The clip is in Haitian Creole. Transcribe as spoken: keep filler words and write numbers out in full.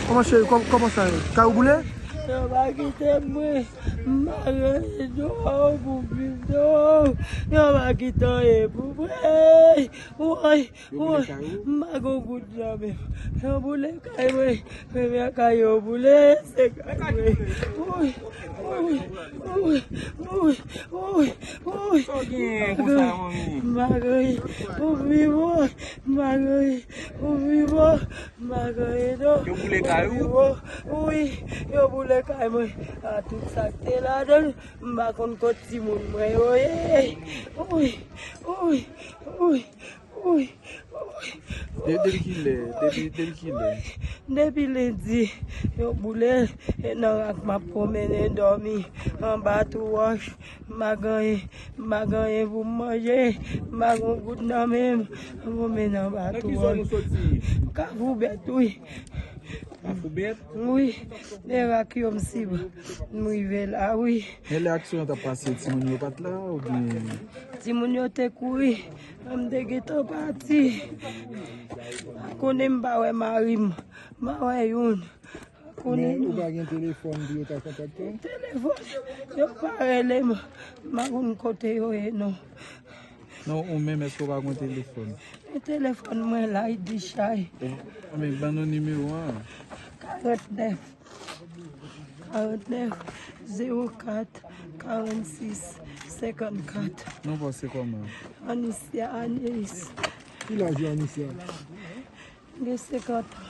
Kòman cheri, kòm- kòman sa ye? Kay ou boule? Yo pa kite mwen. M pa gen dwa pou viv non. Yo pa kite anyen pou mwen. Woy, woy. M pa gen goud nan men m. Yo boule kay mwen. Premye kay yo boule, se kay mwen. Woy, woy, woy, woy, woy, woy. Sa w genyen konsa, manmi? M pa gen anyen pou viv, woy. M pa gen anyen pou viv, woy. M pa gen anyen non. Yo boule kay ou? Wi, yo boule kay mwen. A tout sa k te ladan l, m pa konn kot timoun mwen yo ye. Wi, wi, wi, wi, wi. De- Depi kilè? Depi, depi kilè? Depi lendi, yo boule l, e nan rak m ap pwomennen dòmi, anba tou wòch. M pa gen anyen, m pa gen anyen pou m manje, m pa gen yon goud nan men m. Mwen men anba tou. Nan ki zòn ou soti? Kafou Bèt, wi. Kafou Bèt? Wi, lè rak yo m sib, m rive la, wi. Men lè aksyon an t ap pase, timoun yo pa t la, oubyen? Timoun yo te kouri, m te gentan pati. Pa konnen m pa wè mari m, m pa wè youn. Konnen men ou pa gen telefòn pou yo ta kontakte w? Telefòn, yo pa rele m. M pa konn kote yo ye non. Non, ou menm, èske w pa gen telefòn? Men telefòn mwen la, li dechay. Ou, men ban nou nimewo an. Karantnèf, karantnèf, zewo kat, karannsis, senkannkat. Non pa w se kòman? Anisya Anis. Ki laj ou, Anisya? M gen senkant an.